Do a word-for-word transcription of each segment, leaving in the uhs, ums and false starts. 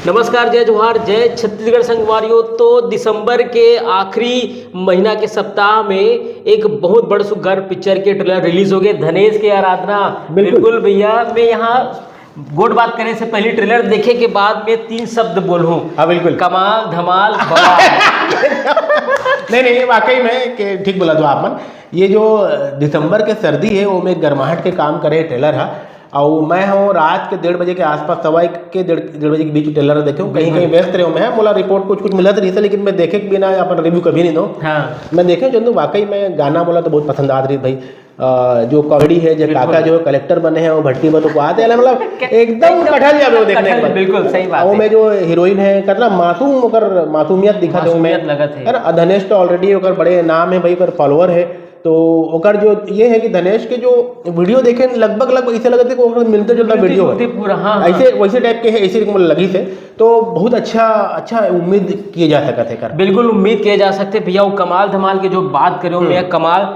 नमस्कार, जय जोहार, जय छत्तीसगढ़ संगवारियों। तो दिसंबर के आखिरी महीना के सप्ताह में एक बहुत बड़ सुग्घर पिक्चर के ट्रेलर रिलीज हो गए, धनेश के आराधना। बिल्कुल। बिल्कुल भैया, मैं यहाँ गोठ बात करे से पहले ट्रेलर देखे के बाद में तीन शब्द बोलूँ। हाँ, बिल्कुल। कमाल, धमाल, बवाल। नहीं, नहीं, ये वाकई में के ठीक बोला तो आप मन। ये जो दिसंबर के सर्दी है, वो में गर्माहट के काम करे ट्रेलर है। और मैं हूँ रात के डेढ़ बजे के आसपास, सवा एक के डेढ़ डेढ़ बजे के बीच ट्रेलर देखे हूँ। कहीं कहीं व्यस्त रहे हूँ मैं, मोला रिपोर्ट कुछ कुछ मिलत रही, लेकिन मैं देखे के बिना अपन रिव्यू कभी नहीं दो। हाँ। मैं देखे चंदू, वाकई में गाना मोला तो बहुत पसंद आत रही भाई। अ, जो कॉमेडी है, जो बिल्कुल। काका जो कलेक्टर बने हैं, वो भट्टी बनो को आते हैं, मतलब एकदम एकदम कटहल जावे वो देखने कटहल, में। बिल्कुल सही बात वो है। में जो हीरोइन है, कितना मासूम, ओकर मासूमियत दिखा थे मासूमियत में। लगत है। है ना? धनेश तो ऑलरेडी ओकर बड़े नाम है भाई, ओकर फॉलोअर है। तो ओकर जो ये है कि धनेश के जो वीडियो देखे, लगभग लगभग ऐसे लगत है कि ओकर मिलते जुलता मिलते वीडियो जुलते है। पूरा, हाँ, हाँ। ऐसे वैसे टाइप के है, ऐसे मोला लगी से। तो बहुत अच्छा, अच्छा उम्मीद किए जा सकत है कर। बिल्कुल उम्मीद किए जा सकते भैया। वो कमाल धमाल के जो बात करे हो, हम्म। मैं कमाल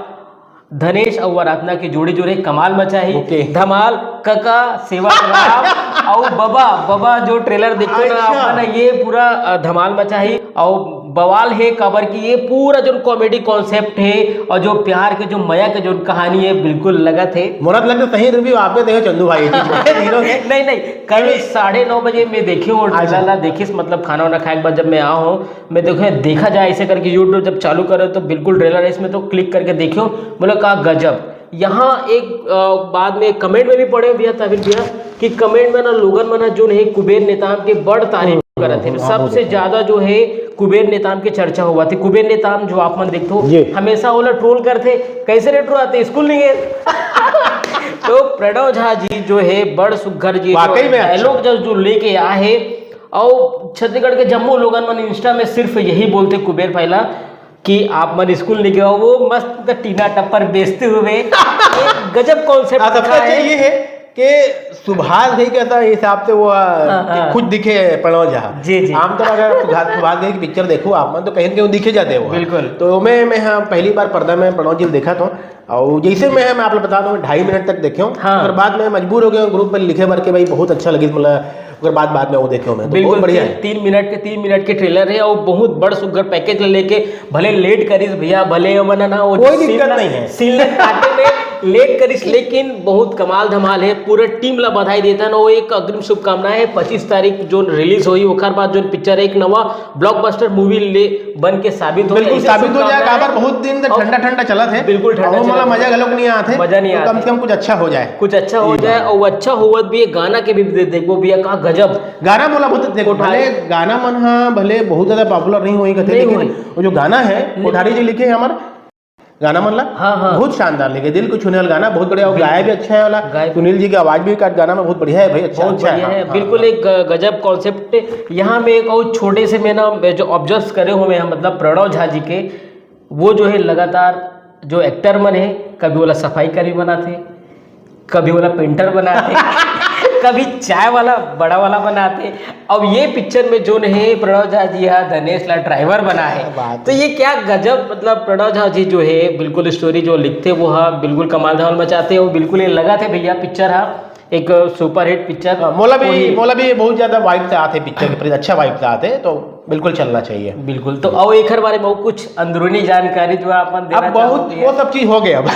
धनेश अउ आराधना के जोड़ी जोड़ी कमाल मचाही। ओके। धमाल कका सेवा राम अउ बबा, बबा जो ट्रेलर देखो ना अच्छा। आप ना, ये पूरा, अ, धमाल मचाही। अउ बवाल है काबर कि ये पूरा जो कॉमेडी कॉन्सेप्ट है और जो प्यार के जो मया के जो कहानी है, बिल्कुल लगत है। मोला तो लगता सही रिव्यू आपके देखे चंदू भाई, ये चीज के हीरो के। नहीं, नहीं, कल साढ़े नौ बजे मैं देखे हूँ अच्छा। ट्रेलर ला, देखिस मतलब खाना वाना खाए के बाद जब मैं आया हूँ, मैं देखे, देखा जाए ऐसे करके YouTube जब चालू करे तो बिल्कुल ट्रेलर है, इसमें तो क्लिक करके देखियो, बोला का गजब। यहाँ एक, अ, बाद में कमेंट में भी पढ़े भैया, तहवीर भैया, कि कमेंट में ना लोगन मन ह जोन है कुबेर नेताम के बड़ तारीफ हम्म, करत है। हम्म, हाँ, सबसे बहुत ज्यादा जो है कुबेर नेताम के चर्चा हुआ थे। कुबेर नेताम जो आप मन देखते हो, जी। हमेशा ओला ट्रोल करते, कैसे रे ट्रोल आते, स्कूल नहीं गए। तो प्रणव झा जी जो है बड़ सुग्घर जी वाकई में अच्छा। डायलॉग जो, जो लेके आए है, और छत्तीसगढ़ के जम्मो लोगन मन इंस्टा में सिर्फ यही बोलते कुबेर भाई ला कि आप मन स्कूल नहीं गए हो, वो मस्त टीना टप्पर बेचते हुए एक गजब कॉन्सेप्ट हाँ, सबसे दिखाया अच्छा है। ये है कि सुभाष घई के ऐसा हिसाब से वो, आ, हाँ, हाँ। खुद दिखे प्रणव झा। जी, जी। आमतौर अगर सुभाष, सुभाष घई की पिक्चर देखो आप मन तो कहीं ना कहीं दिखे जाते हो। बिल्कुल। तो मैं, मैं हाँ पहली बार पर्दा में प्रणव जी को देखा था। और जैसे मैं, मैं आप लोग बता दूं, ढाई मिनट तक देखे हूँ। हाँ। ओकर बाद मैं मजबूर हो गया हूँ ग्रुप में लिखे भर के, भाई बहुत अच्छा लगी, मतलब ओकर बाद, बाद में वो देखे हूँ मैं, तो बिल्कुल, बहुत बढ़िया तीन, है। तीन मिनट के, तीन मिनट के ट्रेलर है और बहुत बड़ सुग्घर पैकेज ले लेके भले लेट करिस भैया, भले ओमन ना वो कोई जो दिक्कत सीन ला, नहीं है। सीन ला काटे में लेट करिस, लेकिन बहुत कमाल धमाल है। पूरे टीम ला बधाई देता ना, वो एक अग्रिम शुभकामना है। पच्चीस तारीख जो रिलीज होई, ओकर बाद जो पिक्चर एक नवा ब्लॉकबस्टर मूवी ले बन के साबित हो बिल्कुल जाए, ऐसे साबित हो जाए। शुभकामनाएं। काबर बहुत दिन से और ठंडा ठंडा चलत है। बिल्कुल ठंडा और मोला चलत है। मजा घलोक नहीं आत है। मजा नहीं तो आत कम से है। कम कुछ अच्छा हो जाए। कुछ अच्छा हो ये जाए बात। और अच्छा होवत भी है, गाना के भी दे-, देखबो भैया का गजब। गाना मोला बहुत देखो, कोठारी भले गाना मन हा भले बहुत ज्यादा पॉपुलर नहीं होई कथे, नहीं लेकिन होई। वो जो गाना है, नहीं। कोठारी जी लिखे है हमार गाना मन ला, हाँ, हाँ। बहुत शानदार लिखे, दिल को छूने वाला गाना, बहुत बढ़िया, वो बिल्कुल। गाया भी अच्छा है वाला, गाया भी सुनील जी की आवाज भी का गाना में बहुत बढ़िया है भाई, अच्छा, बहुत अच्छा है, बढ़िया हाँ, है, हाँ, बिल्कुल हाँ। एक ग-, गजब कॉन्सेप्ट। यहाँ में एक और छोटे से मैं ना, मैं जो ऑब्जर्व करे हुए हैं, मतलब प्रणव झा जी के, वो जो है लगातार जो एक्टर मन है, कभी ओला सफाई कर्मी बनाथे, कभी ओला पेंटर बनाथे, कभी चाय वाला बड़ा वाला बनाथे। अब ये पिक्चर में जोन है प्रणव झा जी हा धनेश ला ड्राइवर बना है। क्या बात तो है। ये क्या गजब, मतलब प्रणव झा जी जो है बिल्कुल स्टोरी जो लिखथे वो हा बिल्कुल कमाल धमाल मचाथे। और बिल्कुल ये लगा थे भैया पिक्चर हा एक सुपरहिट पिक्चर। हाँ, मोला भी, वही मोला भी बहुत ज्यादा वाइब से आथे पिक्चर के प्रति, अच्छा वाइब से आथे, तो बिल्कुल चलना चाहिए। बिल्कुल। तो आओ एकर बारे में कुछ अंदरूनी जानकारी जो आप मन देना अब बहुत चाहोगे? वो सब चीज हो गया अब।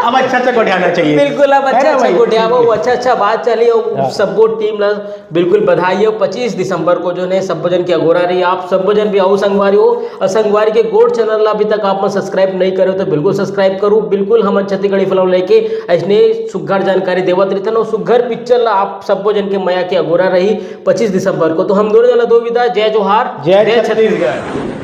अब अच्छा अच्छा गोठियाना चाहिए। बिल्कुल, अब है अच्छा ना अच्छा भाई? गोठियावा, वो अच्छा अच्छा बात चली और हाँ। सबो टीम ला बिल्कुल बधाई हो। पच्चीस दिसंबर को जो है सबो जन की अगोरा रही, आप सबो जन भी आओ संगवारी हो। और संगवारी के गोठ चैनल ला अभी तक आप मन सब्सक्राइब नहीं करे हो तो बिल्कुल सब्सक्राइब करो। बिल्कुल हमन छत्तीसगढ़ी फिल्म लेके ऐसने सुग्घर जानकारी देवत रहिथन और सुग्घर पिक्चर ला आप सबो जन के मया के अगोरा रही पच्चीस दिसंबर को। तो हम दोनों जन ला दो विदा, जय जोहार, जय जय छत्तीसगढ़। छत्तीसगढ़।